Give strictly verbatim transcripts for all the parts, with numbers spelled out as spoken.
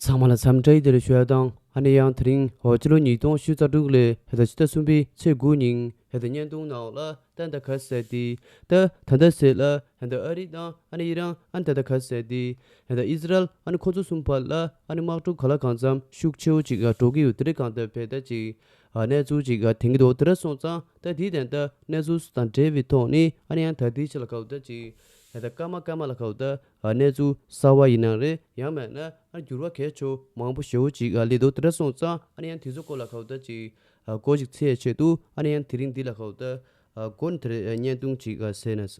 ཚང་མ་ལ་འཚམས་འདྲི་བདེ་ལེགས་ཞུ་ཡ་དང་ཨ་ནི་ཡང་དེ་རིང་ཧོ་སྤྱི་ལོ་ཉིས་སྟོང་ཉི་ཤུ་རྩ་དྲུག་ལོའི་ཧེ་ད་ཕྱི་ཟླ་གསུམ་པའི་ཚེས་དགུ་ཉིན་ཧེ་ད་བརྙན་ཐུང་ནང་ལ་ད་ད་ག་ཟེར་ཏེ་ད་ད་ད་ཟེར་ལ་ཧེ་ད་ཨ་རི་དང་ཨ་ནི་ཨི་རན་ཨ་ནི་ད་ད་ག་ཟེར་ཏེ་ཧེ་ད་ཨི་ཟི་རལ་ཨ་ནི་ཁོ་ཚོ་གསུམ་བར་ལ་ཨ་ནི་དམག་འཁྲུག་ག་ལ་གང་འཚམ་ཤུགས་ཆེ་བོ་ཅིག་འགྲོ་གི་ཡོད། དེ་རིང་གང་ལྟར་བས་ད་ཅིག་གནས་ཚུལ་ཅིག་ཐོན་གྱི་འདུག་དེ་འདྲ་སོང་ཙང་ད་དེའི་དོན་དག་གནས་ཚུལ་དང་འབྲེལ་བའི་ཐོག་ནས་ཨ་ནི་ཡང་ད་ལྟའི་ཆ་ལ་ག་བ་ད་ཅིག་ད་ལྟ་སྐར་མ་སྐར་མ་ལ་ག་བ་ད་གནས་ཚུལ་གསར་བ་ཡིན་ནའང་རེད། ཡང་མིན་ན་ཨ་ནི་འགྱུར་བ་གལ་ཆེ་མང་པོ་ཞེ་བོ་ཅིག་སླེབས་འདུག་དེ་འདྲ་སོང་ཙང་ཨ་ནི་ཡང་དེ་ཚོ་སྐོར་ལ་ག་བ་ད་ཅིག་སྐོར་ཞིག་འཚོལ་ཡའི་ཆེད་དུ་ཨ་ནི་ཡང་དེ་རིང་འདི་ལ་ག་བ་ད་སྒོ་ནས་དེ་རིང་བརྙན་ཐུང་ཅིག་བཟོས་ནས།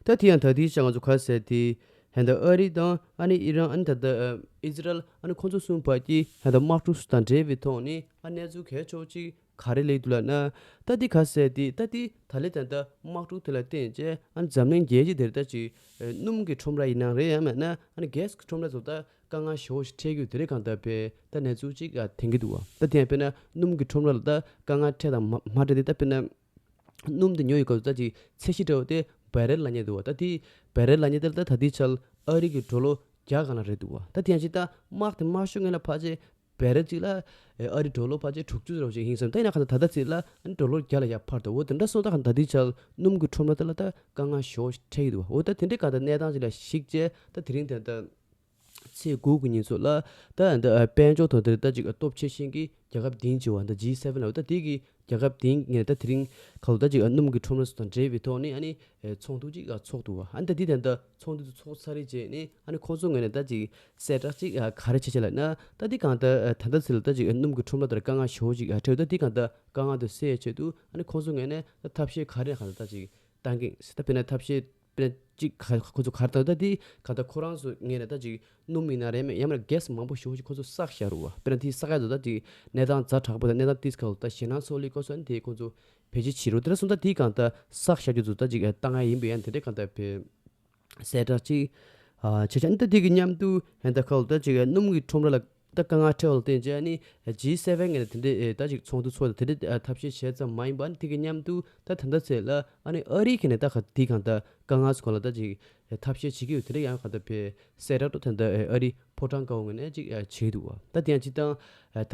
ད་དེ་ཡང་ད་ལྟའི་ཆ་ང་ཚོ་ག་ཟེར་ཏེ་ཧེ་ད་ཨ་རི་དང་ཨ་ནི་ཨི་རན་ཨ་ནི་ད་ལྟ་ཨི་ཟི་རལ་ཨ་ནི་ཁོང་ཚོ་གསུམ་བར་གྱི་ཧེ་ད་དམག་འཁྲུག་དང་འབྲེལ་བའི་ཐོག་ནས་ཨ་གནས་ཚུལ་གལ་ཆེ་བོ་ཅིག་ག་རེ་སླེབས་འདུག་ལབ་ན། ད་འདི་ག་ཟེར་ཏེ་ད་འདི་ད་ལྟའི་ད་ལྟ་དམག་འཁྲུག་དེ་ལ་བརྟེན་བྱས་ཨ་ནི་འཛམ་གླིང་རྒྱལ་སྤྱི་དེར་ད་ཅིག་སྣུམ་གྱི་ཁྲོམ་ར་ཡིན་ནའང་རེད། ཡང་མིན་ན་ཨ་ནི་གྷེ་སི་གི་ཁྲོམ་ར་ཚོ་ད་དཀའ་ངལ་ཞེ་བོ་ཞིག་འཕྲད་ཀྱི་ཡོད། དེ་རིང་གང་ལྟར་བས་ད་གནས་ཚུལ་ཅིག་ཐོན་གྱི་འདུག་བ། ད་དེ་ཡང་དཔེར་ན་སྣུམ་གྱི་ཁྲོམ་ར་ལ་ད་དཀའ་ངལ་འཕྲད་དང་མ་མ་འཕྲད་དེ་ད་དཔེར་ན། སྣུམ་དེ་ཉོ་ཡི་སྐབས་སུ་ད་ཅིག་ཚད་གཞི་འདྲ་བོ་དེ་བེ་རེལ་ལབ་མཁན་འདུག་བ། ད་དེ་བེ་རེལ་ལབ་མཁན་དེ་ལ་ད་ད་ལྟའི་ཆར་ཨ་རི་གི་ཌོ་ལར་བརྒྱ་སྒང་ལ་རེད་འདུག་བ། ད་དེ་ཡང་ཅིག་ད་དམག་དེ་མ་ཤོར་སྔོན་ལ་ཕལ་ཆེར་བེ་རེལ་གཅིག་ལ་ཨ་རི་ཌོ་ལར་ཕལ་ཆེར་དྲུག་ཅུ་ཙམ་ཞིག་ཡིན་བསམ། ད་ཡིན་ན་གང་ལྟར་ད་ལྟ་ཚེ་ལ་ཌོ་ལར་བརྒྱ་ལ་ཡར་འཕར་འདུག་འོ་དེ་འདྲ་སོང་ཙང་གང་ལྟར་ད་ལྟའི་ཆར་སྣུམ་གྱི་ཁྲོམ་ར་དེ་ལ་ད་དཀའ་ངལ་ཞེ་པོ་ཞིག་འཕྲད་ཀྱི་འདུག་བ། འོ་ད་དེ་འདྲའི་གང་ལྟར་གནས་སྟངས་ཅིག་ལ་གཞིགས་བྱས་ད་དེ་རིང་དེ་ལྟར། ཚེས་དགུ་གི་ཉིན་ཚོ་ལ་ད་ད་དཔལ་འབྱོར་ཐོག་དེར་ད་ཅིག་སྟོབས་ཆེ་ཤོས་ཀྱི་རྒྱལ་ཁབ་བདུན་ཅིག་ཡོད་པ་ད་ཇི་སེ་ཝེན་ལ། ད་དེ་གི་རྒྱལ་ཁབ་བདུན་ངས་ད་དེ་རིང་ག་ལ་ད་ཅིག་སྣུམ་གྱི་ཁྲོམ་ར་སོགས་དང་འབྲེལ་བའི་ཐོག་ནས་ཨ་ནི་ཚོགས་འདུ་ཅིག་ཚོགས་འདུག་བ། ཨ་ནི་ད་དེ་དེ་འདྲ་ཚོགས་འདུ་ཚོགས་ཚར་རེ་རྗེས་ནས་ཨ་ནི་ཁོང་ཚོ་ངོས་ནས་ད་ཅིག་གསལ་བསྒྲགས་ཅིག་ག་རེ་བྱས་བྱས་ལབ་ན། ད་དེ་གང་ལྟར་ད་ལྟ་ཚེ་ལ་ད་ཅིག་སྣུམ་གྱི་ཁྲོམ་ར་དེར་དཀའ་ངལ་ཞེ་པོ་ཅིག་འཕྲད་ད་དེ་གང་ལྟར་དཀའ་ངལ་དེ་སེལ་ཡའི་ཆེད་དུ་ཨ་ནི་ཁོང་ཚོ་ངོས་ནས་ད་ཐབས་ཤེས་ག་རེ་གང་ལྟར་ད་ཅིག་བཏང་གི་ད་དཔེར་ན་ཐབས་ཤེས་དཔེར་ན་གཅིག་ག་ཁོ་ཚོ་ག་རེ་བཏང་ད་དེ་ག་ད་ཁོ་རང་ཚོ་ངོས་ནས་ད་ཅིག་སྣུམ་ཡིན་ན་རེད་མེད་ཡང་མིན་ན་གྷེ་སི་མང་པོ་ཞེ་པོ་ཞིག་ཁོ་ཚོ་བསགས་བཞག་རུ་བ། དཔེར་ན་དེ་བསགས་ཡ་ཚོ་ད་ཅིག་གནས་སྟངས་ཛ་དྲག་པོ་དང་གནས་སྟངས་ཏིས་ཁ་ལོ་ད་ཞེད་སྣང་ཚོར་ལི་ཁོ་ཚོ་ཨ་ནི་དེ་ཁོ་ཚོ་བེད་སྤྱོད་བྱེད་རུ་དེ་འདྲ་སོང་ད་དེ་གང་ད་བསགས་བཞག་རྒྱུ་ཚོ་ད་ཅིག་བཏང་ཡ་ཡིན་པས་ཡང་དེ་འདྲ་གང་ད་བེད་གསལ་བསྒྲགས་ཅིག་ཨ་བྱས་བྱས་ཨ་ནི་ད་དེ་གི་མཉམ་དུ་ཧན་ད་ཁ་ལོ་ད་ཅིག་སྣུམ་གྱི་ཁྲོམ་ར་ལ་ད་དཀའ་ངལ་འཕྲད་པ་ལ་བརྟེན་བྱས་ཨ་ནི་ཇི་སེ་ཝེན་ངོས་ནས་དེ་འདྲའི་ད་ཅིག་ཚོགས་འདུ་ཚོགས་དེ་འདྲའི་ཐབས་ཤེས་བྱས་ཙམ་མ་ཡིན་པ་ཨ་ནི་དེ་གི་མཉམ་དུ་ད་ད་ལྟ་ཚེ་ལ་ཨ་ནི་ཨ་རི་གི་ནས་ད་ག་དེ་གང་ད་དཀའ་ངལ་སྐོར་ལ་ད་ཅིག་ཐབས་ཤེས་བྱེད་ཀྱི་ཡོད། དེ་འདྲ་ཡང་གང་ད་བེད་གསལ་བསྒྲགས་ད་ད་ཨ་རི་ཕོ་བྲང་དཀར་པོ་ངོས་ནས་ཅིག་བྱེད་འདུག་བ། ད་དེ་ཡང་ཅིག་ད་ད་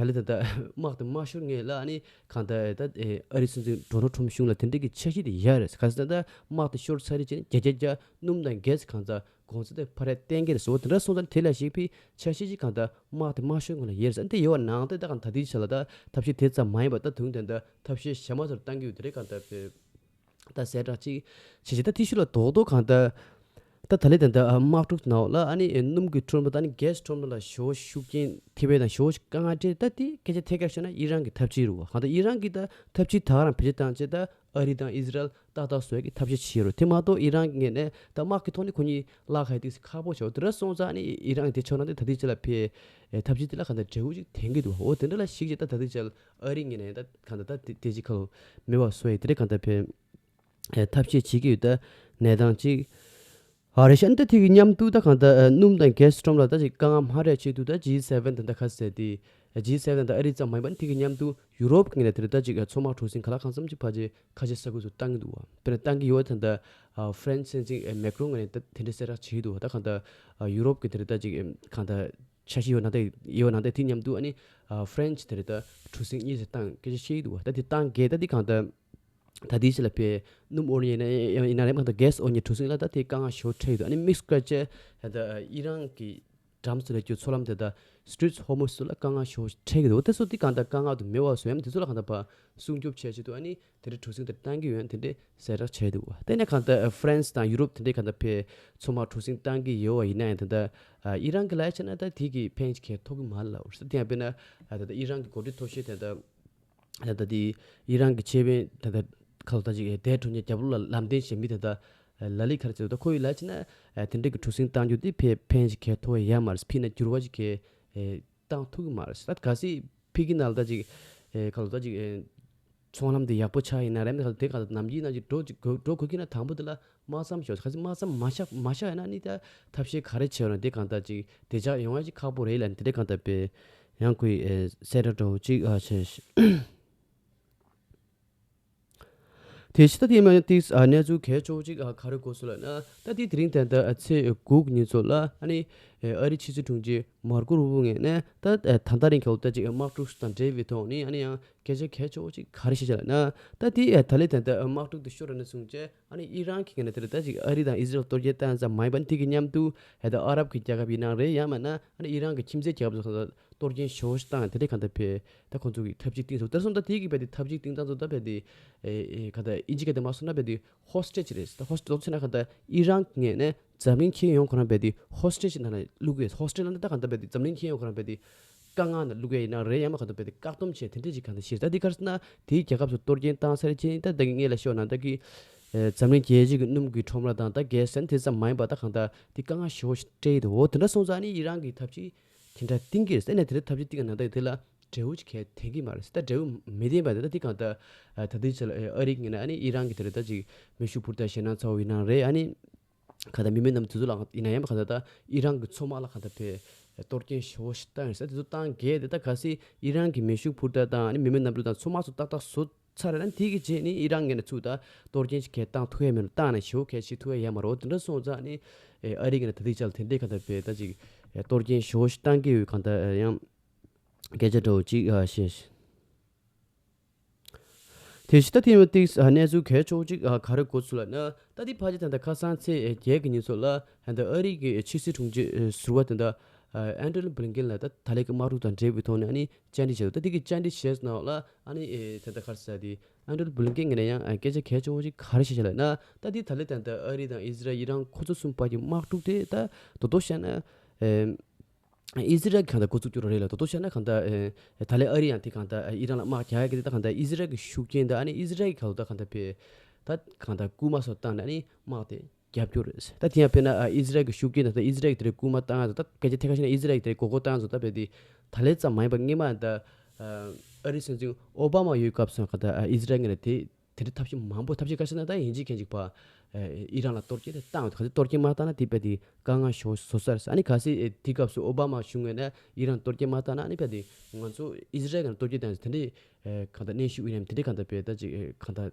ལྟ་ད་དམག་དེ་མ་ཤོར་སྔོན་ལ་ཨ་ནི་གང་ད་ད་ཨ་རི་སྲིད་འཛིན་ཌོ་ནལ་ཊམ་གཞུང་ལ་དེ་འདྲ་གི་འཆར་གཞི་དེ་ཡོད་རེད། ག་ཟེར་ན་ད་དམག་དེ་ཤོར་ཚར་རེ་བྱས་ནས་བརྒྱ་ཆ་བརྒྱ་སྣུམ་དང་གྷེ་སི་གང་ད་གོང་ཚད་དེ་ཕར་ར་བཏང་གི་རེད་ཟེར་བ་དེ་འདྲ་སོང་ཙང་དེ་ལ་གཞིགས་པའི་འཆར་གཞི་ཅིག་གང་ལྟར་དམག་དེ་མ་ཤོར་སྔོན་ལ་ཡོད་རེད་ཟེར། ཨ་ནི་དེ་ཡོད་པ་ནང་བཞིན་ད་གང་ད་ལྟའི་ཆ་ལ་ད་ཐབས་ཤེས་དེ་ཙམ་མ་ཡིན་པ་ད་དུང་དེ་འདྲ་ཐབས་ཤེས་གཞན་མ་ཚོར་བཏང་གི་ཡོད། དེ་རེད་གང་ལྟར་བེད་ད་གསལ་བསྒྲགས་ཅིག་བྱས་བྱས་ད་དེ་ཤུལ་ལ་རྡོག་རྡོག་གང་ལྟར་ད་ད་ལྟའི་ད་ལྟ་དམག་འཁྲུག་ནང་ལ་ཨ་ནི་སྣུམ་གྱི་ཁྲོམ་ར་ད་ཨ་ནི་གྷེ་སི་ཁྲོམ་ར་ལ་ཞེ་པོ་ཤུགས་རྐྱེན་ཐེབས་པ་དང་ཞེ་པོ་དཀའ་ངལ་འཕྲད་ད་དེ་སྐད་ཆ་ཐད་ཀར་བཤད་ན་ཨི་རན་གྱི་འཐབ་ཇུས་རེད་བ། གང་ལྟར་ཨི་རན་གྱི་ད་འཐབ་ཇུས་ད་ག་རང་བེད་སྤྱོད་བཏང་བྱས་ད་ཨ་རི་དང་ཨི་ཟི་རལ་ཏག་ཏག་བཟོ་ཡག་གི་ཐབས་ཤེས་བྱེད་ཡོད་རེད། དེ་མ་གཏོགས་ཨི་རན་གྱི་ངོས་ནས་ད་དམག་གི་ཐོག་ནས་ཁོ་གཉིས་བརླག་ཁ་ཡ་ཏིག་ཙམ་ཁག་པོ་ཆགས་འདུག་དེ་འདྲ་སོང་ཙང་ཨ་ནི་ཨི་རན་གྱི་དེ་ཕྱོགས་ནང་དེ་ད་ལྟའི་ཆ་ལ་ཕེ་ཨེ་ཐབས་ཤེས་དེ་ལ་གང་ལྟར་འབྲས་བུ་ཅིག་ཐོན་གྱི་འདུག་འོ་དེ་འདྲ་ལ་གཞིགས་བྱས་ད་ད་ལྟའི་ཆ་ལ་ཨ་རི་ངོས་ནས་ད་གང་ལྟར་ད་དེ་དེ་ཅིག་ཁ་ལོ་མེད་པ་བཟོ་ཡ་དེ་འདྲ་གང་ལྟར་ཕེ་ཨེ་ཐབས་ཤེས་བྱེད་ཀྱི་ཡོད། ད་གནས་སྟངས་ཅིག་ཨ་རེད་ཤག་ཨ་ནི་ད་དེ་གི་མཉམ་དུ་ད་གང་ལྟར་ཨ་སྣུམ་དང་གྷེ་སི་ཁྲོམ་ར་ལ་ད་ཅིག་དཀའ་ངལ་མ་འཕྲད་ཆེད་དུ་ད་ཇི་སེ་ཝེན་དང་ད་ག་ཟེར་དེ་ཇི་སེ་ཝེན་དང་ཨ་རི་ཙམ་མ་ཡིན་པ་ཨ་ནི་དེ་གི་མཉམ་དུ་ཡུ་རོབ་ཀྱི་ངོས་ནས་དེ་རེད་ད་ཅིག་ཨ་མཚོ་དམག་གྲུ་གཟིངས་ག་ལ་གང་འཚམ་ཅིག་ཕལ་ཆེར་ཁ་ཆེ་ས་ཁུལ་ཚོ་བཏང་གི་འདུག་བ། དཔེར་ན་བཏང་གི་ཡོད་ད་ད་ཨ་ཧྥ་རན་སི་སྲིད་འཛིན་ཨ་མེ་ཀྲོན་ངོས་ནས་ད་དེ་འདྲའི་གསལ་བསྒྲགས་བྱས་འདུག་བ། ད་གང་ལྟར་ཨ་ཡུ་རོབ་ཀྱི་དེ་རེད་ད་ཅིག་ཨ་གང་ལྟར་འཆར་གཞི་ཡོད་ནང་ད་ཡོད་ནང་ད་དེ་མཉམ་དུ་ཨ་ནི་ཨ་ཧྥ་རན་སི་དེ་རེད་ད་གྲུ་གཟིངས་གཉིས་ཙམ་བཏང་སྐད་ཆ་བཤད་ཀྱི་འདུག་བ། ད་དེ་བཏང་གས་ད་དེ་གང་ལྟར། ད་ལྟའི་ཆ་ལ་ཕེ་སྣུམ་འོར་ཉེ་ན་ཡང་ཡིན་ན་རེད་མ་གཏོགས་གྷེ་སི་འོར་ཉེ་གྲུ་གཟིངས་ལ་ད་དེ་དཀའ་ངལ་ཞེ་པོ་འཕྲད་ཡོད་འདུག་ཨ་ནི་དམིགས་སུ་བཀར་བྱས་ད་ཨི་རན་གྱི་འགྲམ་དུ་སླེབས་རྒྱུ་མཚོ་ལམ་དེ་ད་སི་ཊི་རེཊ་ཧོར་མུ་ཛི་ཚོ་ལ་དཀའ་ངལ་ཞེ་པོ་འཕྲད་ཀྱི་འདུག་དེ་ཚོ་དེ་གང་ལྟར་དཀའ་ངལ་དུ་མེད་པ་བཟོ་ཡ་མ་དེ་ཚོ་ལ་གང་ལྟར་ཕར་སྲུང་སྐྱོབ་བྱས་བྱེད་དུ་ཨ་ནི་དེ་འདྲའི་གྲུ་གཟིངས་དེ་བཏང་གི་ཡོད་དེ་འདྲའི་གསལ་བསྒྲགས་བྱས་འདུག་དེ་ནས་གང་ལྟར་ཧྥ་རན་སི་དང་ཡུ་རོབ་དེ་འདྲའི་གང་ལྟར་ཕེ་མཚོ་དམག་གྲུ་གཟིངས་བཏང་གི་ཡོད་པ་ཡིན་ན་ཡང་དེ་འདྲ་ཨི་རན་གྱི་ལ་ཡ་བྱས་ན་ད་དེ་གི་ཕན་ཅིག་གས་ཐོགས་ཀྱི་མ་རེད་ལབ་འོ་ས་དེ་ཡང་དཔེར་ན་ད་ལྟ་ཨི་རན་གྱི་འགོ་ཁྲིད་མཐོ་ཤོས་དེ་འདྲ། ད་ལྟ་དེ་ཨི་རན་གྱི་ཆེད་དོན་ད་ལྟ་ཁ་ལོ་ད་ཅིག་འདས་གྲོངས་མཁན་རྒྱབ་ལོགས་ལ་ལམ་སྟོན་བྱེད་མི་དེ་ད་ལ་ལི་ཁ་ར་ཚོ་ད་ཁོ་ཡི་ལ་ཅི་ན་དེ་འདྲ་གི་གྲུ་གཟིངས་བཏང་རྒྱུ་དེ་ཕན་ཕན་ཅིག་གས་ཐོགས་ཡ་མ་རེད། ཕི་ན་འགྱུར་བ་ཅིག་གས་བཏང་ཐུབ་ཀྱི་མ་རེད། ད་གལ་སྲིད་ཕི་གི་ནང་ལ་ད་ཅིག་ཁ་ལོ་ད་ཅིག་ཚོང་ལམ་དེ་ཡག་པོ་ཆགས་ཡིན་ན་རེད་མ་ད་དེ་ག་ནམ་རྒྱུན་ནང་ཅིག་འགྲོ་ཅིག་འགྲོ་དགོས་ཀྱི་ན་དང་པོ་དེ་ལ། དམག་མཚམས་ཤོག་ཁ་སང་དམག་མཚམས་མ་བཞག་མ་བཞག་ཡ་ན་ནི་ད་ཐབས་ཤེས་ག་རེ་བྱས་ཡོད་ན་དེ་གང་ལྟར་ཅིག་བདེ་འཇགས་ཡོང་ཡ་ཅིག་ཁག་པོ་རེད་ལ་ནི་དེ་འདྲ་གང་ལྟར་པས་ཡང་ཁོས་ཨེ་གསལ་བསྒྲགས་འདྲ་བོ་ཅིག་ཨ་བྱས་ཤག་དེ་ཕྱི་ད་དེ་མ་ཏིག་ཨ་གནས་ཚུལ་གལ་ཆེ་བོ་ཅིག་ཨ་ག་རེ་གོ་སོང་ལབ་ན། ད་དེ་དེ་རིང་ད་ལྟ་ཨ་ཚེས་དགུ་གི་ཉིན་ཚོ་ལ་ཨ་ནི་ཨ་རིའི་ཕྱི་སྲིད་དྲུང་ཆེ་མར་ཀོ་རུ་བོ་ངོས་ནས་ད་ཨ་ད་ལྟ་རིང་གལ་ད་ཅིག་དམག་འཁྲུག་དང་འབྲེལ་བའི་ཐོག་ནས་ཨ་ནི་ཡང་སྐད་ཆ་གལ་ཆེ་བོ་ཅིག་ག་རེ་བཤད་ཅེས་ལབ་ན། ད་དེ་ཨ་ད་ལྟ་ད་ལྟ་དམག་འཁྲུག་དེ་ཤོར་ནས་བཟུང་བྱས་ཨ་ནི་ཨི་རན་གྱི་ངོས་ནས་དེ་ལ་ད་ཅིག་ཨ་རི་དང་ཨི་ཟི་རལ་གཏོར་སྐྱོན་བཏང་ཙམ་མ་ཡིན་པ་ནི་དེ་གི་མཉམ་དུ་ཨ་ད་ཨ་རབ་ཀྱི་རྒྱལ་ཁབ་ཡིན་ནའང་རེད། ཡང་མིན་ན་ཨ་ནི་ཨི་རན་གྱི་ཁྱིམ་མཚེས་རྒྱལ་ཁབ་ཚོ་གཏོར་སྐྱོན་ཞེ་པོ་ཞིག་བཏང་། དེ་འདྲའི་གང་ལྟར་བྱས་ད་ཁོང་ཚོ་གིས་ཐབས་ཇུས་བཏིང་སོང་། དེ་སོང་ཙང་དེ་གིས་བྱས་ཏེ་ཐབས་ཇུས་བཏིང་སྟངས་ཚོ་ད་བྱས་ཏེ་ཨེ་ཨེ་གང་ལྟར་ཨིན་ཇི་སྐད་དུ་མ་སོང་ན་བྱས་ཏེ་ཧོ་སི་ཊེཇ་རེད། ད་ཧོ་སི་ཊེཇ་ཟེར་ན་གང་ལྟར་ཨི་རན་ངོས་ནས་འཛམ་གླིང་ཁྱོན་ཡོངས་ཁོ་རང་བྱས་ཏེ་ཧོ་སི་ཊེཇ་ནང་ལ་བླུག་ཡོད། ཧོ་སི་ཊེཇ་ལབ་ན་ད་གང་ལྟར་བྱས་ཏེ་འཛམ་གླིང་ཁྱོན་ཡོངས་ཁོ་རང་བྱས་ཏེ་དཀའ་ངལ་ནང་བླུག་ཡ་ཡིན་ན་རེད། ཡང་མིན་ན་གང་ལྟར་བྱས་ཏེ་བཀག་སྡོམ་བྱས་དེ་འདྲ་ཅིག་གང་ལྟར་བྱས། ད་འདི་ག་རེ་ཟེར་ན་དེའི་རྒྱལ་ཁབ་ཚོ་གཏོར་སྐྱོན་བཏང་ཚར་རྗེས་ད་ད་གིན་སྔོན་ལ་ཤོད་ན་ད་གི་ཨེ་འཛམ་གླིང་རྒྱལ་སྤྱི་གི་སྣུམ་གྱི་ཁྲོམ་ར་དང་ད་གྷེ་སི་དང་དེ་ཙམ་མ་ཡིན་པ་ད་གང་ལྟར་དེ་དཀའ་ངལ་ཞེ་པོ་ཞིག་འཕྲད་ཡོད་དོ། འོ་དེ་འདྲ་སོང་ཙང་ཨ་ནི་ཨི་རན་གྱི་ཐབས་ཇུས་དེ་འདྲ་བཏིང་གི་རེད། ཨ་ནི་དེ་འདྲ་ཐབས་ཇུས་བཏིང་གི་ན་ད་དེ་ལ་འབྲས་བུ་ཅིག་གང་ལྟར་ཐོན་གྱི་མ་རེད། ད་འབྲས་བུ་མི་ལྡན་པ་རེད། ད་དེ་གང་ལྟར་ཨ་ད་དེ་ཆ་ལ་ཨ་རི་ངོས་ནས་ཨ་ནི་ཨི་རན་གྱི་དེ་རེད་ད་ཅིག་མེ་ཤུགས་འཕུར་མདའ་ཞེད་སྣང་ཚ་བོ་ཡིན་ནའང་རེད། ཨ་ནི་གང་ལྟར་མི་མེད་གནམ་དེ་ཚོ་ལ་ཡིན་ན་ཡང་གང་ལྟར་ད་ཨི་རན་གྱི་མཚོ་དམག་ལ་གང་ལྟར་བྱས་གཏོར་སྐྱོན་ཞེ་པོ་ཞིག་བཏང་ཡོད་ཟེར། དེ་ཚོ་བཏང་གི་དེ་ད་གལ་སྲིད་ཨི་རན་གྱི་མེ་ཤུགས་འཕུར་མདའ་དང་ཨ་ནི་མི་མེད་གནམ་གྲུ་དང་མཚོ་དམག་ཚོ་ཏག་ཏག་བཟོ་ཚར་ན་དེ་གི་རྗེས་ནི་ཨི་རན་ངོས་ནས་ཚུར་ད་གཏོར་སྐྱོན་ཞིག་གང་ལྟར་བཏང་ཐུབ་ཡ་མེད་ལ། བཏང་ན་ཞེ་པོ་གང་ལྟར་བྱེད་ཐུབ་ཡ་ཡོད་མ་རེད། འོ་དེ་འདྲ་སོང་ཙང་ཨ་ནི་ཨ་རི་ངོས་ནས་ད་ལྟའི་ཆར་ལ་དེ་འདྲའི་གང་ལྟར་བྱས་ད་ཅིག་གཏོར་སྐྱོན་ཞེ་པོ་ཞིག་བཏང་གི་ཡོད། གང་ལྟར་ཡང་སྐད་ཆ་འདྲ་བོ་ཅིག་ཨ་བཤད། དེ་ཕྱི་ད་ཐེངས་མ་ཏིག་གནས་ཚུལ་གལ་ཆེ་བོ་ཅིག་ག་རེ་གོ་སོང་ལབ་ན། ད་དེ་ཕལ་ཆེར་ད་ལྟ་ཁ་སང་ཚེས་བརྒྱད་ཀྱི་ཉིན་ཚོ་ལ་ད་ལྟ་ཨ་རི་གི་ཕྱི་སྲིད་དྲུང་ཆེ་ཟུར་པ་ད་ལྟ་ཨན་ཐོ་ནི་བྷི་ལིན་ཀེན་ལ་ད་ད་ལན་གྱི་དམག་འཁྲུག་དང་འབྲེལ་བའི་ཐོག་ནས་ཨ་ནི་བཅར་འདྲི་བྱས་འདུག་ད་དེ་གི་བཅར་འདྲི་བྱས་ནང་ལ་ཨ་ནི་ཨེ་ད་ལྟ་ག་རེ་ཟེར་དེ་ཨན་ཐོ་ནི་བྷི་ལིན་ཀེན་ངོས་ནས་ཡང་ཨ་སྐད་ཆ་གལ་ཆེ་བོ་ཅིག་ག་རེ་བཤད་ཤག་ལབ་ན། ད་དེ་ད་ལན་ད་ལྟ་ཨ་རི་དང་ཨི་ཟི་རལ་ཨི་རན་ཁོ་ཚོ་གསུམ་བར་གྱི་དམག་འཁྲུག་དེ་ད་རྡོག་རྡོག་བཤད་ན་ཨེ། ཨི་ཟི་རལ་གྱིས་གང་ལྟར་འགོ་བཙུགས་རྒྱུ་རེད་ལ། ད་དུང་བཤད་ན་གང་ལྟར་ཨེ་ད་ལན་ཨ་རི་ཡང་དེ་གང་ལྟར་ཨི་རན་ལ་དམག་རྒྱག་ཡ་གི་དེ་ད་གང་ལྟར་ཨི་ཟི་རལ་གྱི་ཤུགས་རྐྱེན་དང་ཨ་ནི་ཨི་ཟི་རལ་གྱི་ཁ་ལོ་ད་གང་ལྟར་བྱས་ད་གང་ལྟར་རྐུན་མ་སོགས་བཏང་ནས་ཨ་ནི་དམག་དེ་རྒྱབ་སྐྱོར་རེད། ད་དེ་ཡང་དཔེར་ན་ཨ་ཨི་ཟི་རལ་གྱི་ཤུགས་རྐྱེན་དང་ད་ཨི་ཟི་རལ་གྱིས་དེ་རིང་རྐུན་མ་བཏང་ཡ་ད་ད་སྐད་ཆ་ཐད་ཀར་བཤད་ན་ཨི་ཟི་རལ་གྱིས་དེ་རིང་མགོ་སྐོར་བཏང་ཡ་ད་ད་བྱས་དེ་ད་ལན་ཙམ་མ་ཡིན་པ་སྔོན་མ་ད་ཨ་རིའི་སྲིད་འཛིན་ཨོ་བྷ་མ་ཡོད་སྐབས་སུ་གང་ལྟར་ཨ་ཨི་ཟི་རལ་ངོས་ནས་དེ། དེ་འདྲའི་ཐབས་ཤེས་མང་པོ་ཐབས་ཤེས་ཁ་ཤས་ན་ད་ཡིན་གཅིག་མིན་གཅིག་ཕར་ཨེ་ཨི་རན་ལ་གཏོར་སྐྱོན་དེ་བཏང་ཡོད། གལ་སྲིད་གཏོར་སྐྱོན་མ་བཏང་ན་དེ་རྦད་དེ་དཀའ་ངལ་ཞེ་པོ་བཟོ་ས་རེད། ཨ་ནི་གལ་སྲིད་ཨེ་དེ་སྐབས་སུ་ཨོ་བྷ་མ་གཞུང་ངོས་ནས་ཨི་རན་གཏོར་སྐྱོན་མ་བཏང་ན་ཨ་ནི་རྦད་དེ་ང་ཚོ་ཨི་ཟི་རལ་ངོས་ནས་གཏོར་སྐྱོན་བཏང་ཡོད་དེ་འདྲའི་ཨེ་གང་ལྟར་གནོན་ཤུགས་ཡོད་ནའི་དེ་འདྲའི་གང་ལྟར་བྱས་ད་ཅིག་ཨེ་གང་ལྟར་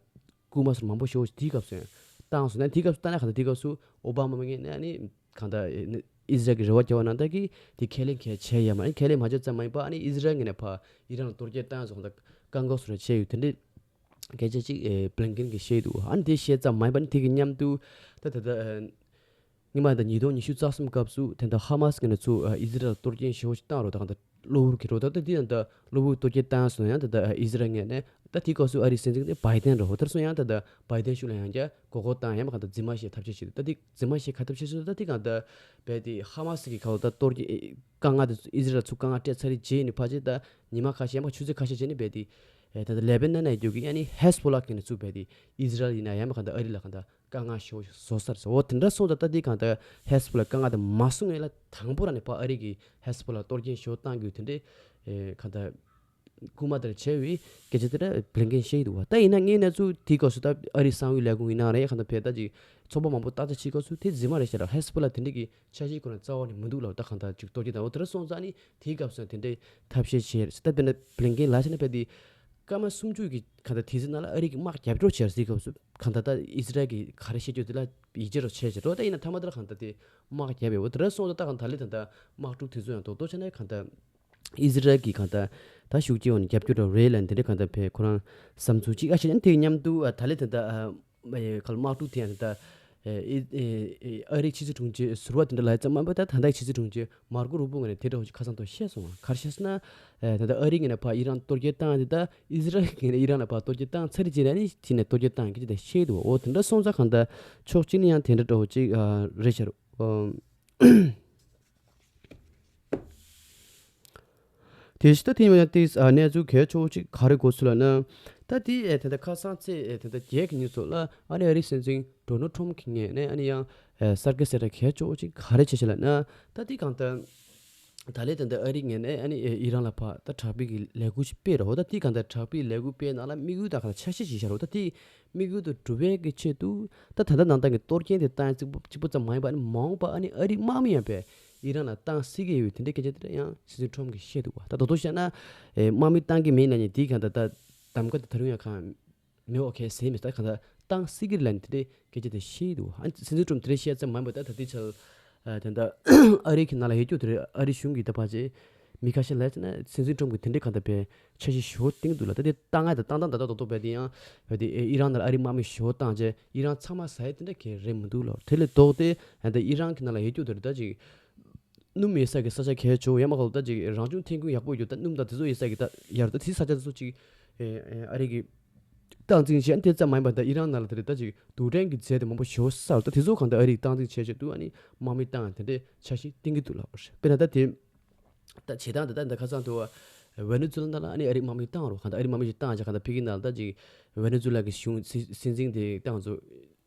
རྐུན་མ་སོགས་མང་པོ་ཞེ་པོ་དེའི་སྐབས་སུ་ཡང་བཏང་སོང་ན་དེའི་སྐབས་སུ་བཏང་ན་གང་ལྟར་དེའི་སྐབས་སུ་ཨོ་བྷ་མ་ངོས་ནས་ཨ་ནི་གང་ལྟར་ཨེ་ཨི་ཟི་རལ་གྱི་རེ་བ་རྒྱག་པ་ནང་ལྟར་གྱི་དེ་ཁས་ལེན་གང་ཡང་བྱས་ཡོད་མ་རེད། ཁས་ལེན་མ་བྱས་ཙམ་མ་ཡིན་པ་ཨ་ནི་ཨི་ཟི་རལ་ངོས་ནས་ཕར་ཨི་རན་ལ་གཏོར་སྐྱོན་བཏང་ཡ་སོགས་གང་ལྟར་བཀག་འགོག་སོགས་རེ་བྱས་ཡོད། དེ་འདྲའི་སྐད་ཆ་ཅིག་ཨེ་བྷི་ལིན་ཀེན་གྱིས་བཤད་འདུག་ཨ་ནི་དེ་བཤད་ཙམ་མ་ཡིན་པ་ནི་དེ་གི་མཉམ་དུ་ད་ད་ད་ཨེ་སྔོན་མ་ད་ཉིས་སྟོང་ཉི་ཤུ་རྩ་གསུམ་སྐབས་སུ་དེ་འདྲ་ཧ་མ་སི་ངོས་ནས་ཚུར་ཨེ་ཨི་ཟི་རལ་ལ་གཏོར་སྐྱོན་ཞེ་པོ་ཞིག་བཏང་རོགས། ད་གང་ལྟར་གློ་བུར་གྱི་རོགས་ད་ལྟ་དེ་ཡང་ད་གློ་བུར་གཏོར་སྐྱོན་བཏང་སོང་ཡང་ད་ད་ཨེ་ཨི་ཟི་རལ་ངོས་ནས་ད་དེའི་སྐབས་སུ་ཨ་རིའི་སྲིད་འཛིན་དེ་བྷའི་ཏན་རེད། འོ་དེར་སོང་ཡང་ད་ད་བྷའི་ཏན་གཞུང་ལ་ཡང་བསྐྱར་མགོ་སྐོར་བཏང་ཡང་མ་གང་ལྟར་རྫུན་མ་བཤད་ཐབས་ཤེས་བྱེད་འདུག་ད་དེ་རྫུན་མ་བཤད་ག་ཐབས་ཤེས་བྱེད་འདུག་ད་དེ་གང་ལྟར་རྦད་དེ་ཧ་མ་སི་གི་ཁ་ལོ་ད་གཏོར་སྐྱོན་དཀའ་ངལ་དེ་ཨི་ཟི་རལ་ལ་ཚུར་དཀའ་ངལ་སྤྲད་ཚར་རེད་རྗེས་ནི་ཕལ་ཆེར་ད་ཉི་མ་ཁ་ཤས་ཡང་མ་ཆུ་ཚོད་ཁ་ཤས་རྗེས་ནི་རྦད་དེ་ཨེ་ད་ད་ལེ་བྷ་ནན་ནས་རྒྱུག་གི་ཡང་ནི་ཧེ་ཟི་བྷོ་ལ་གི་ནས་ཚུར་རྦད་དེ་ཨི་ཟི་རལ་ཡིན་ན་ཡང་མ་གང་ལྟར་ཨ་རི་ལ་གང་ལྟར་དཀའ་ངལ་ཞེ་པོ་བཟོ་ས་རེད་ཟེར། འོ་དེ་འདྲ་སོང་ཙང་ད་དེ་གང་ལྟར་ཧེ་ཟི་བྷོ་ལ་དཀའ་ངལ་དེ་མ་སོང་ངེས་ལ་དང་པོ་རང་ནས་ཕར་ཨ་རི་གིས་ཧེ་ཟི་བྷོ་ལ་གཏོར་སྐྱོན་ཞེ་པོ་བཏང་དགོས་དེ་འདྲའི་ཨེ་གང་ལྟར་སྐུལ་མ་དེ་འདྲ་བྱས་པའི་སྐད་ཆ་དེ་འདྲ་བྷི་ལིན་ཀེན་བཤད་ཀྱི་འདུག་བ། ད་ཡིན་ན་ངའི་གནས་ཚུལ་དེའི་སྐབས་སུ་ད་ཨ་རིའི་གསང་བའི་ལས་ཁུངས་ཡིན་ན་རེད་གང་ལྟར་བས་ད་ཅིག་ཚོགས་པ་མང་པོ་བརྟག་དཔྱད་བྱེད་སྐབས་སུ་དེ་རྫུན་མ་རེད་ཤག་ལ། ཧེ་ཟི་བྷོ་ལ་དེ་འདྲ་གི་འཆར་གཞི་ཁོ་ན་རྩ་བ་ནས་མི་འདུག་ལབ། ད་གང་ལྟར་ཅིག་གཏོར་སྐྱོན་དང་འོ་དེ་འདྲ་སོང་ཙང་ནི་དེའི་སྐབས་སུ་དེ་འདྲའི་ཐབས་ཤེས་བྱས་རེད་ཟེར། ད་དཔེར་ན་བྷི་ལིན་ཀེན་ལ་བྱས་ན་དཔེ་དེ་སྐར་མ་སུམ་ཅུ་གི་གང་ལྟར་དུས་ཚོད་ནང་ལ་ཨ་རི་གི་དམག་རྒྱབ་སྐྱོར་བྱས་ཟེར་སྐབས་སུ་གང་ལྟར་ད་ཨི་ཟི་རལ་གི་ག་རེ་བཤད་རྒྱུ་དེ་ལ་ཡིད་ཆེས་རོགས་བྱས་བྱས་རོགས། ད་ཡིན་ན་མཐའ་མ་དེ་ལ་གང་ལྟར་དེ་དམག་རྒྱབ་ཡོད། འོ་དེ་འདྲ་སོང་ཙང་ད་གང་ལྟར་ད་ལན་ད་ལྟ་དམག་འཁྲུག་དེ་ཚོ་ཡང་རྡོག་རྡོག་བྱས་ན་གང་ལྟར་ཨི་ཟི་རལ་གི་གང་ལྟར་ད་ཤུགས་རྐྱེན་འོག་ནས་རྒྱབ་སྐྱོར་རོགས་རེད་ལབ་འདི་འདྲ་གང་ལྟར་བས་ཁོ་རང་བསམ་ཚུལ་གཅིག་ཨ་བྱས་ན་དེ་མཉམ་དུ་ཨ་ད་ལན་ད་ལྟ་ཨ། ཨེ་ག་ལ་དམག་འཁྲུག་དེ་ཡང་ད་ལྟ་ཨེ་ཨེ་ཨེ་ཨ་རིའི་ཕྱི་སྲིད་དྲུང་ཆེ་ཟུར་པ་དེ་འདྲ་ལ་ཙམ་མ་ཡིན་པར་ད་ད་ལྟའི་ཕྱི་སྲིད་དྲུང་ཆེ་མར་ཀོ་རུ་པོ་ངོས་ནས་དེ་འདྲ་བོ་ཞིག་ཁ་སང་ཐོག་བཤད་སོང་བ། ག་རེ་བཤད་ཟེར་ན་ཨེ་ད་ལྟ་ཨ་རི་ངོས་ནས་ཕར་ཨི་རན་གཏོར་སྐྱོན་བཏང་དེ་ད་ཨི་ཟི་རལ་ངོས་ནས་ཨི་རན་ལ་ཕར་གཏོར་སྐྱོན་བཏང་ཚར་རྗེས་ནས་ནི་དེ་ནས་གཏོར་སྐྱོན་བཏང་གི་ཅི་ད་བཤད་འདུག་འོ་དེ་འདྲ་སོང་ཙང་གང་ལྟར་ཕྱོགས་གཅིག་ནས་ཡང་དེ་འདྲ་འདྲ་བོ་ཅིག་ཨ་རེད་ཤག་རོ། དེ་བཞིན་ད་དེ་ཡང་ཏིས་ཨ་གནས་ཚུལ་གལ་ཆེ་བོ་ཅིག་ག་རེ་གོ་སོང་ལབ་ན། ད་དེ་ཨེ་ད་ལྟ་ཁ་སང་ཚེས་ཨེ་ད་ལྟ་བརྒྱད་ཀྱི་ཉིན་སོགས་ལ་ཨ་ནི་ཨ་རིའི་སྲིད་འཛིན་ཌོ་ནལ་ཊམ་གྱི་ངོས་ནས་ཨ་ནི་ཡང་ཨེ་གསར་འགོད་གསལ་བསྒྲགས་གལ་ཆེ་བོ་ཅིག་ག་རེ་བྱས་ཤག་ལབ་ན། ད་དེ་གང་ལྟར་ད་ལན་ད་ལྟ་ཨ་རིའི་ངོས་ནས་ཨ་ནི་ཨེ་ཨི་རན་ལ་ཕར་ད་དྲག་པོའི་གི་ལས་འགུལ་ཞིག་སྤེལ་རོགས། ད་དེ་གང་ལྟར་དྲག་པོའི་ལས་འགུལ་སྤེལ་ནང་ལ་དམིགས་ཡུལ་དང་གང་ལྟར་འཆར་གཞི་ཅིག་བཞག་རོགས། ད་དེ་དམིགས་ཡུལ་དུ་འགྲུབ་པའི་གི་ཆེད་དུ་ད་ད་ལྟ་ནང་ལྟར་གྱི་གཏོར་སྐྱོན་དེ་བཏང་ཡ་གཅིག་པུ་གཅིག་པུ་ཙམ་མ་ཡིན་པ་ཨ་ནི་མ་འོངས་པ་ཨ་ནི་ཨ་རིའི་དམག་མི་ཡང་བས་ཨི་རན་ལ་བཏང་སྲིད་ཀྱི་ཡོད་དེ་འདྲའི་སྐད་ཆ་དེ་འདྲ་ཡང་སྲིད་འཛིན་ཊམ་གྱིས་བཤད་འདུག་བ། ད་དོ་དོ་བཤད་ན་ཨེ་དམག་མི་བཏང་གི་མེད་ན་ནི་དེའི་གང་ལྟར་ད་གདམ་ག་དེ་ད་རུང་ཡང་གང་མི་ཨོ་ཁེ་ཟེར་མི་ད་གང་ལྟར་ བཏང་སྲིད་ཀྱི་རེད་ལབ་ནས་དེ་འདྲའི་སྐད་ཆ་དེ་བཤད་འདུག་ཨ་སྲིད་འཛིན་ཁྲོམ་དེ་འདྲའི་བཤད་ཙམ་མ་ཡིན་པར་ད་ད་ལྟའི་ཆར་ཨ་དེ་འདྲ་ཨ་རི་གི་ནང་ལ་ཡོད་རྒྱུ་དེ་རེད། ཨ་རི་གཞུང་གི་ད་ཕལ་ཆེར་མི་ཁ་ཤས་ལ་ཡིན་ན་སྲིད་འཛིན་ཁྲོམ་གྱི་དེ་འདྲའི་གང་ལྟར་བའི་འཆར་གཞི་ཞེ་པོ་བཏིང་འདུག་ལ། ད་དེ་བཏང་ང་ད་བཏང་བཏང་ད་ད་རྡོག་རྡོག་བས་དེ་ཡང་བས་དེ་ཨི་རན་ནང་ལ་ཨ་རིའི་དམག་མི་ཞེ་པོ་བཏང་རྗེས་ཨི་རན་ཚང་མ་ཟ་ཡ་དེ་འདྲ་གལ་རེད་མི་འདུག་ལ། དེ་ལས་ལྡོག་སྟེ་ད་ཨི་རན་གྱི་ནང་ལ་ཡོད་རྒྱུ་དེ་རེད། ད་ཅིག་སྣུམ་ཡོད་ས་གི་ས་ཆ་གལ་ཆེ་བོ་ཡང་མ་གོ་ད་ཅིག་རང་བྱུང་ཐོན་ཁུངས་ཡག་པོ་ཡོད་ད་སྣུམ་དང་དེ་ཚོ་ཡོད་ས་གི་ད་ཡར་ད་དེ་ས་ཆ་དེ་ཚོ་ཅིག་ཨ་རི་གི་སྟངས་འཛིན་བྱས་དེ་ཙམ་མ་ཡིན་པར་ད་ཨི་རན་ནང་ལ་དེ་རེད། ད་ཅིག་རྡུལ་ཕྲན་གྱི་རྫས་དེ་མང་པོ་ཞེ་པོ་བསགས་ད་དེ་ཚོ་གང་ལྟར་ཨ་རིས་སྟངས་འཛིན་བྱས་བྱས་འདུག་ཨ་ནི་དམག་མི་བཏང་དེ་འདྲའི་འཆར་གཞི་བཏིང་གི་འདུག་ལབ་པ་རེད། དཔེར་ན་ད་དེ་ད་བྱེད་སྟངས་དེ་ད་འདི་ཁ་སང་དུ་ཝེ་ནེ་ཛུ་ལ་ནང་ལ་ཨ་ནི་ཨ་རིའི་དམག་མི་བཏང་རོགས་གང་ལྟར་ཨ་རིའི་དམག་མི་ཞིག་བཏང་བྱས་གང་ལྟར་ཕ་གི་ནང་ལ་ད་ཅིག་ཝེ་ནེ་ཛུ་ལ་གི་གཞུང་སྲིད་སྲིད་འཛིན་དེ་བཏང་ཚོ་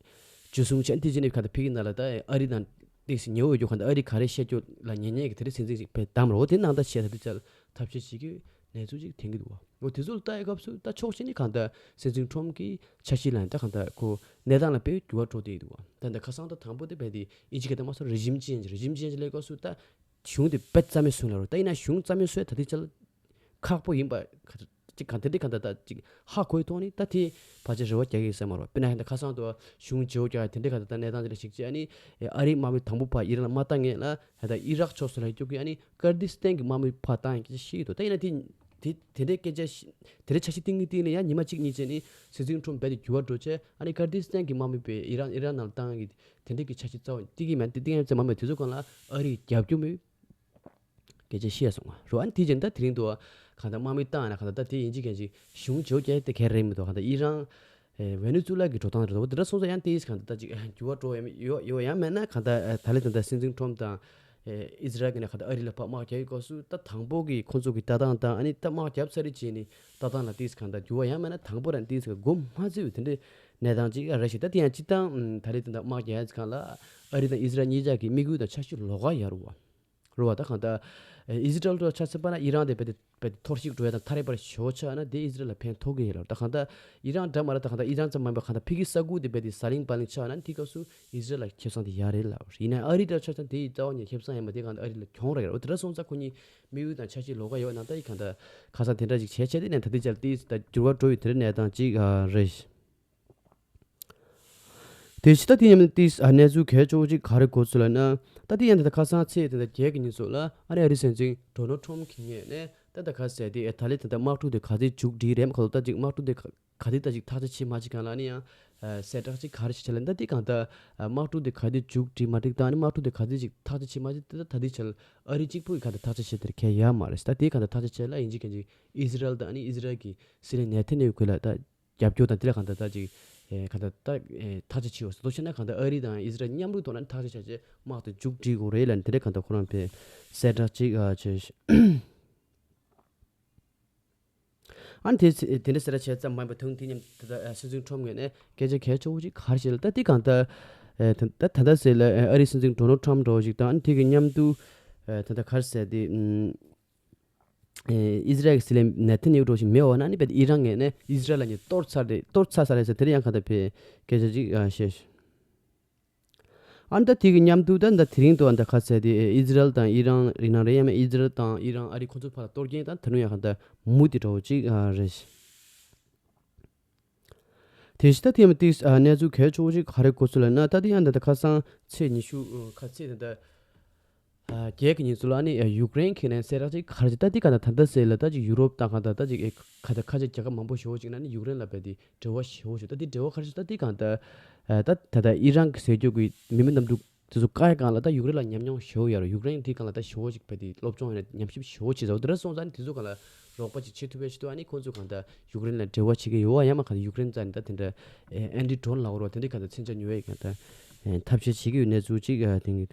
འཇུ་བཟུང་བྱས་དེ་རྗེས་ནས་གང་ལྟར་ཕ་གི་ནང་ལ་ད་ཨ་རི་དང་ཏོག་ཙམ་ཉེ་བོ་ཡོད་རྒྱུ་གང་ལྟར་ཨ་རི་ག་རེ་བཤད་རྒྱུ་ལ་ཉན་ཉན་གི་དེ་འདྲའི་སྲིད་འཛིན་ཞིག་ཕེབས་བདམས་རོགས་དེ་ནང་ད་བཤད་ད་དེ་ཅལ་ཐབས་ཤེས་བྱེད་ཀྱི་གནས་ཚུལ་ཅིག་ཐོན་གྱི་འདུག་བ། འོ་དེ་ཚོ་ལ་ལྟ་ཡི་སྐབས་སུ་ད་ཕྱོགས་གཅིག་ནས་གང་ལྟར་སྲིད་འཛིན་ཁྲོམ་གྱི་འཆར་གཞི་ལ་ནི་ད་གང་ལྟར་ཁོ་གནས་སྟངས་ལ་དཔེ་འགྱུར་བ་འགྲོ་བསྡད་ཡོད་འདུག་བ། ད་ལྟ་ཁ་སང་ད་དང་པོ་དེ་བས་དེ་ཨིན་ཇི་སྐད་དུ་མ་སོང་རེ་ཇིམ་ཅེན་ཇི་རེ་ཇིམ་ཅེན་ཇི་ལབ་སྐབས་སུ་ད་གཞུང་དེ་དཔེ་རྩ་མེད་བཟོས་ལབ་རོགས། ད་ཡིན་ན་གཞུང་རྩ་མེད་བཟོས་ད་ལྟའི་ཆར་ཁག་པོ་ཡིན་པ་ག་ཅིག་གང་དེ་འདྲའི་གང་ལྟར་ད་ཅིག་ཧ་གོ་ཡི་ཐོག་ནས་ད་དེ་ཕལ་ཆེར་རེ་བ་རྒྱག་གི་ཡོད་ས་མ་རེད། དཔེར་ན་ད་ཁ་སང་དུ་གཞུང་བརྗེ་པོ་རྒྱག་ཡ་དེ་འདྲའི་གང་ལྟར་ད་གནས་སྟངས་དེ་འདྲ་ཞིག་བྱས་ཨ་ནི་ཨ་རིའི་དམག་མི་དང་པོ་ཕར་ཨི་རན་ལ་མ་བཏང་ངེས་ལ་ད་ཨི་རག་ཕྱོགས་སུ་ལ་སྐྱོད་ཀྱི་ཨ་ནི་ཀར་དི་སི་ཐན་གྱི་དམག་མི་ཕར་བཏང་ཡ་སྐད་ཆ་བཤད་ཡོད་དོ། ད་ཡིན་ན་དེ་དེ་དེ་འདྲའི་སྐད་ཆ་བཤད་དེ་འདྲའི་འཆར་གཞི་བཏིང་གི་བཏིང་ནས་ཡང་ཉི་མ་གཅིག་གཉིས་རྗེས་ནས་སྲིད་འཛིན་ཁྲོམ་རྦད་དེ་འགྱུར་བ་འགྲོ་བྱས་ཨ་ནི་ཀར་དི་སི་ཐན་གྱི་དམག་མི་བས་ཨི་རན་ཨི་རན་ནང་ལ་བཏང་གི་དེ་འདྲའི་གི་འཆར་གཞི་རྩ་བ་བཏིང་གི་མེད་བཏིང་གི་མེད་ཙམ་མ་མེད་དེ་ཚོ་སྒང་ལ་ཨ་རིས་རྒྱབ་སྐྱོར་མེད། སྐད་ཆ་བཤད་སོང་བ་རོ། ཨ་ནི་དེ་རྗེས་ད་དེ་རིང་དུ་གང་ལྟར་དམག་མི་བཏང་ན་གང་ལྟར་ད་དེ་ཡིན་གཅིག་མིན་གཅིག་གཞུང་བྱེད་རྒྱུ་དེ་གལ་རེད་མི་འདུག་གང་ལྟར་ཨི་རན་ཝེ་ནེ་ཛུ་ལ་གི་འགྲོ་སྟངས་རེད་འདུག་དེ་འདྲ་སོང་ཙང་ཡང་དེ་གང་ལྟར་ད་ཅིག་འགྱུར་བ་འགྲོ་ཡ་ཡོད་ཡོད་ཡང་མེད་ན་གང་ལྟར་ད་ལྟ་དེ་འདྲ་སྲིད་འཛིན་ཁྲོམ་དང་ཨི་ཟི་རལ་གི་ནས་གང་ལྟར་ཨ་རི་ལ་ཕར་དམག་རྒྱག་ཡོད་སྐབས་སུ་ད་དང་པོ་གི་ཁོང་ཚོ་གི་ལྟ་སྟངས་དང་ཨ་ནི་ད་དམག་རྒྱབ་ཚར་རེ་བྱས་ནས་ལྟ་སྟངས་ལ་དེ་གང་ལྟར་འགྱུར་བ་ཡང་མེད་ན་དང་པོ་རང་དེ་ག་འགོ་མ་བཙུགས་དེ་འདྲའི་གནས་སྟངས་ཅིག་རེད་ཤག་ད་དེ་ཡང་སྤྱིར་བཏང་ད་རེས་དེ་འདྲ་དམག་རྒྱག་ཡ་གང་ལ་ཨ་རི་དང་ཨི་ཟི་རལ་གཉིས་ཆ་གི་དམིགས་ཡུལ་དང་འཆར་གཞི་ལོགས་ཀ་ཡོད་རེད་བ། རེད་བ། ད་གང་ལྟར་ཨི་ཟི་རལ་དང་ཆ་མཚོན་པ་ན་ཨི་རན་དེ་རྦད་དེ་རྦད་དེ་འཐོར་ཞིག་འགྲོ་ཡ་དང་ཐག་རིང་བར་ཞོག་ཆགས་ན་དེ་ཨི་ཟི་རལ་ལ་ཕན་ཐོགས་ཀྱི་ཡོད་ལ། ད་གང་ལྟར་ཨི་རན་འདྲ་མ་རེད། ད་གང་ལྟར་ཨི་རན་ཙམ་མ་ཡིན་པར་གང་ལྟར་ཕ་གི་ས་ཁུལ་དེ་རྦད་དེ་ཟ་ལིང་བ་ལིང་ཆགས་ན་དེ་སྐབས་སུ་ཨི་ཟི་རལ་ལ་ཁེ་བཟང་དེ་ཡག་རེད་ལ། ཡིན་ན་ཨ་རི་དང་ཆ་མཚོན་དེ་ཡི་རྩ་བ་ཉིད་ཁེ་བཟང་ཡིན་པ་དེ་གང་ལྟར་ཨ་རི་ལ་གྱོང་རག་ཡོད་རེད། འོ་དེ་འདྲ་སོང་ཙང་ཁོ་གཉིས་དམིགས་ཡུལ་དང་འཆར་གཞི་ལོགས་ཀ་ཡོད་ན་ད་ཡི་གང་ལྟར་ཁ་སང་དེ་འདྲ་ཅིག་བྱས་བྱས་དེ་ནས་ད་ལྟའི་ཆར་དེ་ད་འགྱུར་བ་འགྲོ་ཡི་དེ་འདྲ་གནས་སྟངས་ཅིག་རེད། དེ་ཕྱི་ད་དེ་མཉམ་དུ་གནས་ཚུལ་གལ་ཆེ་བོ་ཅིག་ག་རེ་གོ་ཚུལ་ལ་ན། ད་དེ་ཡང་ད་ལྟ་ཁ་སང་ཚེས་དེ་འདྲ་བརྒྱད་ཀྱི་ཉིན་སོགས་ལ་ཨ་རི་ཨ་རི་སྲིད་འཛིན་ཌོ་ནལ་ཊམ་གྱི་ངོས་ནས་ད་ལྟ་ག་ཟེར་དེ་ད་ལས་ད་ལྟ་དམག་འཁྲུག་དེ་ག་ཚོད་མཇུག་སྒྲིལ་རེད་མ་ག་ད་ཅིག་དམག་འཁྲུག་དེ་ག་ག་དེ་ད་ཅིག་ཐག་གཅོད་བྱེད་མ་བྱེད་གང་ལ་ནི་ཡང་གསལ་བསྒྲགས་ཅིག་ག་རེ་བྱེད་ཆ་ལ་ད་དེ་གང་ད་དམག་འཁྲུག་དེ་ག་དེ་མཇུག་སྒྲིལ་མ་སྒྲིལ་དང་ནི་དམག་འཁྲུག་དེ་ག་དེ་ཅིག་ཐག་གཅོད་བྱེད་མ་བྱེད་དེ་ད་ད་དེ་ཆ་ལ་ཨ་རི་གཅིག་པུ་གི་གང་ད་ཐག་གཅོད་བྱེད་དེར་གལ་ཡོད་མ་རེད། ད་དེ་གང་ད་ཐག་གཅོད་བྱེད་ལ་ཡིན་གཅིག་གན་གཅིག་ཨི་ཟི་རལ་དང་ནི་ཨི་ཟི་རལ་གྱི་སྲིད་བློན་ནེ་ཐན་ཡ་ཧུ་གི་ལ་ད་རྒྱབ་སྐྱོར་དང་དེ་ལ་གང་ལྟར་ད་ཅིག་ཨེ་གང་ལྟར་ད་ཨེ་ཐག་གཅོད་བྱེད་འོ་ཟེར་དོ་བྱས་ན་གང་ལྟར་ཨ་རི་དང་ཨི་ཟི་རལ་མཉམ་རུབ་ཐོག་ནས་ཐག་གཅོད་བྱ་ཆེད་དམག་དེ་མཇུག་སྒྲིལ་དགོས་རེད་ལབ་ནས་དེ་འདྲ་གང་ལྟར་ཁོ་རང་ཕེ་གསལ་བསྒྲགས་ཅིག་ཨ་བྱས། ཨ་ནི་དེ་དེ་འདྲ་གསལ་བསྒྲགས་བྱས་ཙམ་མ་ཡིན་པར་དུང་དེ་མཉམ་དེ་ལྟར་སྲིད་འཛིན་ཁྲོམ་ངོས་ནས་སྐད་ཆ་གལ་ཆེ་བོ་ཅིག་ག་རེ་བཤད་ལ་ད་དེ་གང་ལྟར་ཨེ་ད་ད་ད་ཟེར་ལ་ཨ་རིའི་སྲིད་འཛིན་ཌོ་ནལ་ཊམ་འདྲ་བོ་ཅིག་དང་ཨ་ནི་དེ་གི་མཉམ་དུ་ཨེ་ད་ལྟ་ག་རེ་ཟེར་དེ་ཨེ་ཨི་ཟི་རལ་གྱི་སྲིད་བློན་ནེ་ཐན་ཡ་ཧུ་འདྲ་བོ་ཞིག་མེད་འོ་ན་ནི་བས་ཨི་རན་ངོས་ནས་ཨི་ཟི་རལ་ལ་ཉེ་གཏོར་ཚར་རེད་གཏོར་ཚར་ས་རེད་ཟེར་དེ་རིང་ཡང་གང་ལྟར་ཕེ་སྐད་ཆ་ཅིག་བཤད། ཨ་ནི་ད་དེ་གི་མཉམ་དུ་ད་ད་དེ་རིང་དུ་ཨ་ནི་ད་ག་ཟེར་དེ་ཨི་ཟི་རལ་དང་ཨི་རན་རིགས་ནང་རེད་ཡང་མིན་ཨི་ཟི་རལ་དང་ཨི་རན་ཨ་རི་ཁོ་ཚོ་བར་ལ་གཏོར་སྐྱོན་དང་ད་དུང་ཡང་གང་ལྟར་མུ་མཐུད་འདྲ་བོ་ཅིག་རེད། དེ་བཞིན་ད་དེ་མ་ཏིག་གནས་ཚུལ་གལ་ཆེ་བོ་ཅིག་ག་རེ་གོ་ཚུལ་ལ་ན་ད་དེ་ཡང་ད་ད་ཁ་སང་ཚེས་ཉི་ཤུ་ཁ་ཚེས་ད་ད་བརྒྱད་ཀྱི་ཉིན་ཚུལ་ལ་ནི་ཡུཀ་རེན་གྱི་ནས་གསལ་བསྒྲགས་ཅིག་ག་རེ་ཅིག་ད་དེ་ག་ད་ད་ད་ཟེར་ལ་ད་ཅིག་ཡུ་རོབ་དང་ག་ད་ད་ཅིག་ཁ་ད་ཁ་ཅིག་རྒྱལ་ཁབ་མང་པོ་ཞེ་བོ་ཅིག་ན་ནི་ཡུཀ་རེན་ལ་བས་དེ་འབྲེལ་བ་ཞེ་བོ་ཞིག་ད་དེ་འབྲེལ་བ་ག་རེ་ཞིག་ད་དེ་གང་ད་ད་ད་ད་ཨི་རན་གྱི་ཟེར་རྒྱུ་གི་མི་མི་གནམ་གྲུ་དེ་ཚོ་བཀག་ཡ་སྒང་ལ་ད་ཡུཀ་རེན་ལ་ཉམས་མྱོང་ཞེ་བོ་ཡོད་རེད། ཡུཀ་རེན་དེ་སྒང་ལ་ད་ཞེ་བོ་ཞིག་བས་དེ་སློབ་སྦྱོང་ཡོད་ན་ཉམས་ཞིབ་ཞེ་བོ་བྱེད་ཟེར་བ་དེ་འདྲ་སོང་ཙང་ནི་དེ་ཚོ་སྒང་ལ་རོགས་པ་ཅིག་བྱེད་ཐུབ་པའི་ཆེད་དུ་ཨ་ནི་ཁོང་ཚོས་གང་ད་ཡུཀ་རེན་ལ་འབྲེལ་བ་བྱེད་ཀྱི་ཡོད་བ་ཡང་མ་གང་ད་ཡུཀ་རེན་རྩ་ནས་ད་དེ་འདྲ་ཨེན་ཊི་ཌོན་ལབ་རོགས་དེ་འདྲའི་གང་ད་མཚོན་ཆ་ཉོ་ཡས་གང་ད་ཐབས་ཤེས་བྱེད་ཀྱི་ཡོད་གནས་ཚུལ་ཅིག་དེང་གི་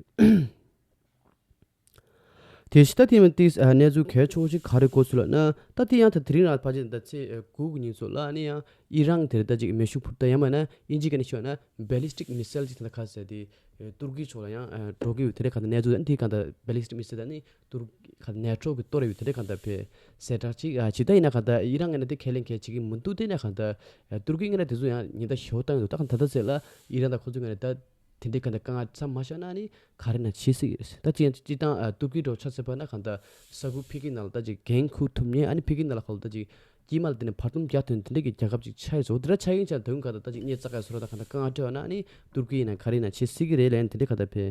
དེ་བཞིན་ད་དེ་མ་ཏིག་གནས་ཚུལ་གལ་ཆེ་བོ་ཞིག་ག་རེ་གོ་ཚུལ་ལ་ན་ད་དེ་ཡང་ད་དེ་རིང་རང་ཕལ་ཆེར་ད་ཚེས་དགུ་གི་ཉིན་ཚོ་ལ་ཨ་ནི་ཡང་ཨི་རན་དེར་ད་ཅིག་མེ་ཤུགས་འཕུར་ད་ཡང་མ་ན་ཨིན་ཇི་ག་ནས་ཤོད་ན་ballistic missile་ཅིག་ད་ད་ག་ཟེར་དེ་ཏུར་ཀི་ཕྱོགས་ལ་ཡང་འགྲོ་གི་ཡོད་དེ་འདྲ་གང་ད་གནས་ཚུལ་ད་དེ་གང་ད་ballistic missile་ད་ནི་ཏུར་ག་ནེ་ཊོ་གི་གཏོར་ཡོད་དེ་འདྲ་གང་ད་བས་གསལ་བསྒྲགས་ཅིག་ཨ་ཅིག་ད་ཡིན་ན་གང་ད་ཨི་རན་ངོས་ན་དེ་ཁས་ལེན་མཁན་བྱེད་ཀྱི་མི་འདུག་དེ་ནས་གང་ད་ཏུར་ཀི་ངོས་ན་དེ་ཚོ་ཡང་ཉེན་བརྡ་ཞེ་བོ་བཏང་ཡོད་འདུག་ད་གང་ད་ད་ཟེར་ལ་ཨི་རན་དང་ཁོ་ཚོ་ངོས་ན་ད། དེ་འདྲའི་གང་ལྟར་དཀའ་ངལ་མཚམས་མ་བཞག་ན་ནི་ག་རེ་ན་བྱེད་སྲིད་ཀྱི་རེད། ད་ཅི་ཅི་དང་ཏུར་ཀི་འགྲོ་ཆ་ཚེ་བ་ན་གང་ལྟར་ས་ཁུལ་ཕ་གི་ནང་ལ་ད་ཅིག་འགན་འཁུར་ཐུབ་ཉེ་ཨ་ནི་ཕ་གི་ནང་ལ་གང་ལྟར་ཅིག་ དཀྱིལ་མ་ལ་དེ་ནས་བར་འདུམ་རྒྱག་ཐུབ་ནས་དེ་འདྲ་གི་རྒྱལ་ཁབ་ཅིག་ཆགས་ཡོད་ཚོ། དེ་འདྲ་ཆགས་ཡིན་ཙང་ད་དུང་ག་ད་ད་ཅིག་གནས་རྩ་ག་སོ་ར་ད་ག་ད་རྐང་བ་སྤྲད་པ་ན་ནི་ཏུར་ཀི་ཡིན་ན་ག་རེ་ཡིན་ན་བྱེད་སྲིད་ཀྱི་རེད་ལན་དེ་འདྲ་ག་ད་ཕེ་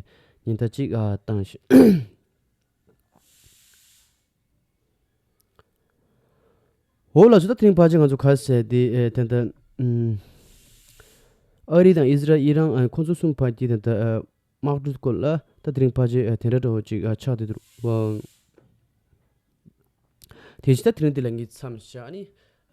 ཉིན་ཐ་ཅིག་ཨ་བཏང་ཤག་འོ་ལགས་སོ། ད་དེ་རིང་ཕལ་ཆེར་ང་ཚོ་ག་ཟེར་དེ་ཨེ་ད་ད་ཨུམ་ཨ་རི་དང་ཨི་ཟི་རལ་ཨི་རན་ཨ་ཁོང་ཚོ་གསུམ་བར་གྱི་ད་ད་ཨ་དམག་འཁྲུག་སྐོར་ལ་ད་དེ་རིང་ཕལ་ཆེར་ཨ་དེ་འདྲ་འདྲ་བོ་ཅིག་ཨ་ཆགས་བསྡད་འདུག་བ། དེ་བཞིན་ད་དེ་རིང་འདི་ལ་ངས་མཚམས་བཞག་ཨ་ནི་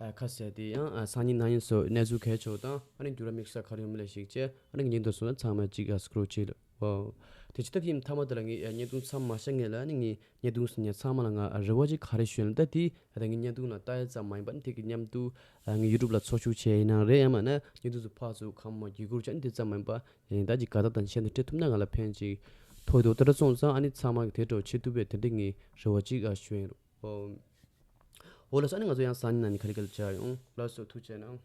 ཨ་ཁ་གསལ་དེ་ཡང་ཨ་སང་ཉིན་གནངས་ཉིན་སོགས་གནས་ཚུལ་གལ་ཆེ་བ་དང་ཨ་ནི་འགྱུར་བ་དམིགས་བསལ་ག་རེ་ཡོད་མེད་ལ་གཞིགས་བྱས་ཨ་ནི་ངས་ཉིན་དུ་སོང་ན་ཚང་མ་ཅིག་ཨ་སི་ཀྲོལ་བྱེད་ལ། ཨོ། དེ་ཕྱི་ད་ཐེངས་མཐའ་མ་དེ་ལ་ངས་ཡ་བརྙན་ཐུང་མཚམས་མ་བཞག་སྔོན་ལ་ནི་ངས་བརྙན་ཐུང་ཟིན་ཡ་ཚང་མ་ལ་ང་རེ་བ་ཅིག་ག་རེ་ཞུ་ཡ་ལ་ད་དེ་ད་ངས་བརྙན་ཐུང་ལ་ལྟ་ཡ་ཙམ་མ་ཡིན་པ་ནི་དེ་གི་མཉམ་དུ་ཨ་ངས་ཡུ་ཊུབ་ལ་ཚོགས་ཞུགས་བྱས་ཡིན་ནའང་རེད། ཡང་མིན་ན་བརྙན་ཐུང་ཚོ་ཕར་ཚུར་གང་མང་བརྒྱུད་བསྐུར་བྱས་ནི་དེ་ཙམ་མ་ཡིན་པ་ཡིན་ད་ཅིག་དགའ་ཐབས་དང་བྱས་ནས་སྤྲད་ཐུབ་ན་ང་ལ་ཕན་ཅིག་ཐོགས་འདུག་དེ་འདྲ་སོང་ཙང་ཨ་ནི་ཚང་མ་གི་དེ་འདྲ་བྱེད་ཐུབ་པའི་དེ་འདྲ་ངས་རེ་བ་ཅིག་ཨ་ཞུ་ཡིན་རོགས། ཨོ། འོ་ལགས་སོ། ཨ་ནི་ང་ཚོ་ཡང་སང་ཉིན་ནང་ནས་ག་ལེ་ག་ལེ་མཇལ་ཡོང་། ལགས་སོ། ཐུགས་རྗེ་གནང་།